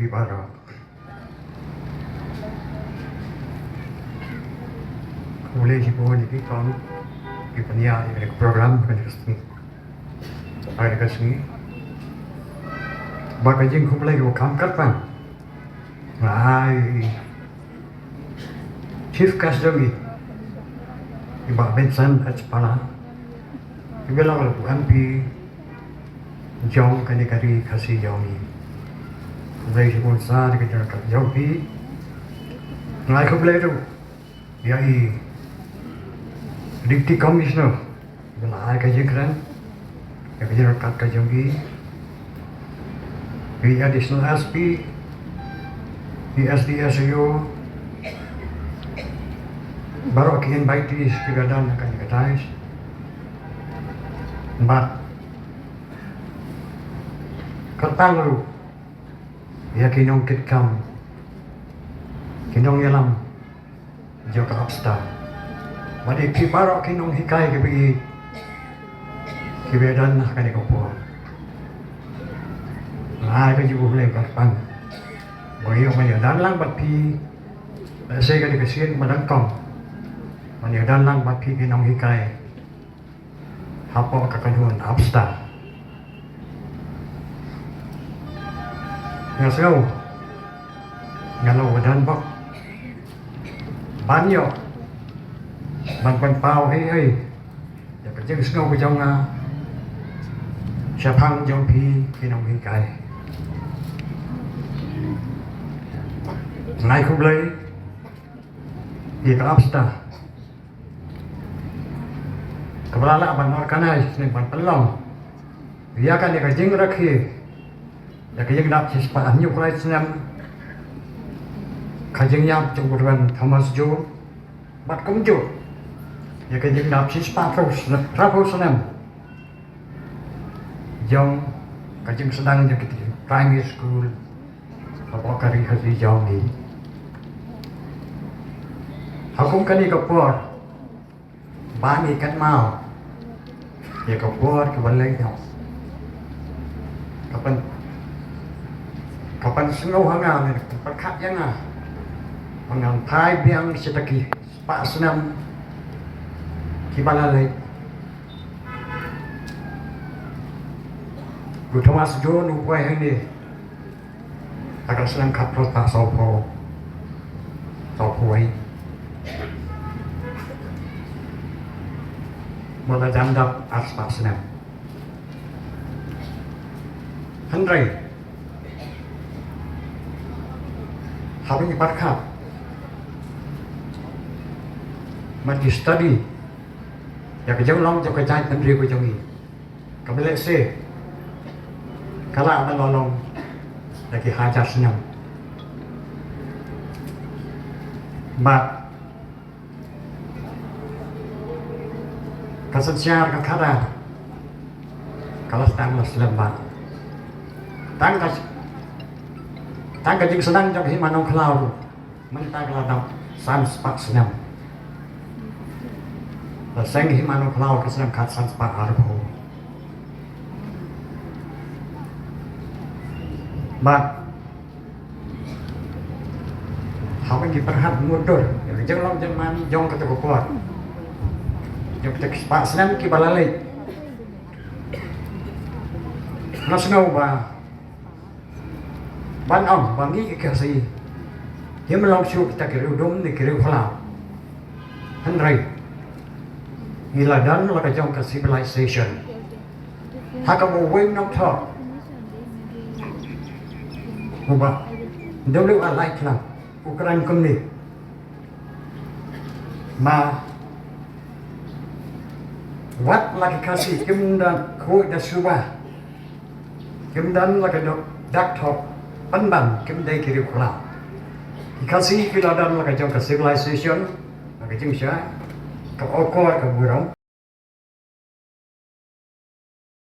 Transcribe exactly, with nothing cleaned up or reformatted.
Baroh. Khublei shibun ïa phi kong, phi pynïaid ïa kane ka program kane ka sngi. Kane ka sngi. Bad ka jingkhublei kaba kham kyrpang nga ai Chief Guest jong ngi, i Bah Vincent H Pala, iba long ruh u M P jong kane ka ri Khasi jong ngi. Khublei shibun sa ïa ka jingïakhun jong phi. Nga ai khublei ruh ïa i Deputy Commissioner, ba la ai ka jingkren ïa ka jingïakhun ka jong ngi, i Additional S P, i S D S O, baroh ki invitees kiba don ha kane ka dais. Bad kyrpang ruh ïa ki nongkitkam, ki nongïalam jong ka APSTA, bad ïa ki baroh ki nonghikai kiba ïeit, kiba don ha kane ka por. Nga ai ka jingkhublei kyrpang ba ngi ïoh ban ïadon lang bad phi. Lehse ka dei ka sien ba nyngkong ban ïadon lang bad phi ki nonghikai hapoh ka kynhun APSTA. Nga sngew nga long ba don bok ban ïoh ban pynpaw ei ei ïa ka jingsngew ka jong nga shaphang jong phi ki nonghikai. Nga ai khublei ïa ka APSTA kaba la lah ban organise ne ban pynlong ïa kane ka jingrakhe ïa ka jingdap shispah hynñiew phew lai snem ka jingïap jong u Reverend Thomas Jones, bad kumjuh ïa ka jingdap shispah phew snem, phew snem jong ka jingsdang jong ka primary school hapoh ka ri Khasi jong ngi. Ha kum kane ka por ba ngi kynmaw ïa ka por kaba leit noh, ka pyn, ka pynsngew ha nga ne ka pynpyrkhat ïa nga ba ngan phai biang sha kita ki spah snem kiba la leit. U Thomas Jones u poi hangne ha ka snem khatphra spah sawphew, sawphew wei. Mut la jan dap ar spah snem. Hynrei haba ngi pyrkhat bad ngi study ïa ka jinglong jong ka jaitbynriew ka jong ngi, kaba lehse ka lah ban long da ki hajar snem. Bad ka synshar ka khadar ka la sdang la slem bha. Tang ka, tang ka jingsdang jong ka Hima Nongkhlaw ruh mynta ka la dap san spah snem. La seng ka Hima Nongkhlaw ka snem khatsan spah arphew. Bad haba ngi pyrkhat mutdur ïa ka jinglong jingman jong kata ka por, jong kata ka spah snem kiba la leit, nga sngew ba ban ong ba ngi ki Khasi ngim long shuh kita ki riewdum ne ki riewkhlaw. Hynrei ngi la don la ka jong ka civilization. Ha kaba uwei u nongthoh uba dewlypa laitlang u kren kumne, ma wat la ki Khasi kim da khuid da suba, kim don la ka dak thok pynban, kim dei ki riewkhlaw. Ki Khasi ki la don la ka jong ka civilization, la ka jingshai, ka akor ka burom,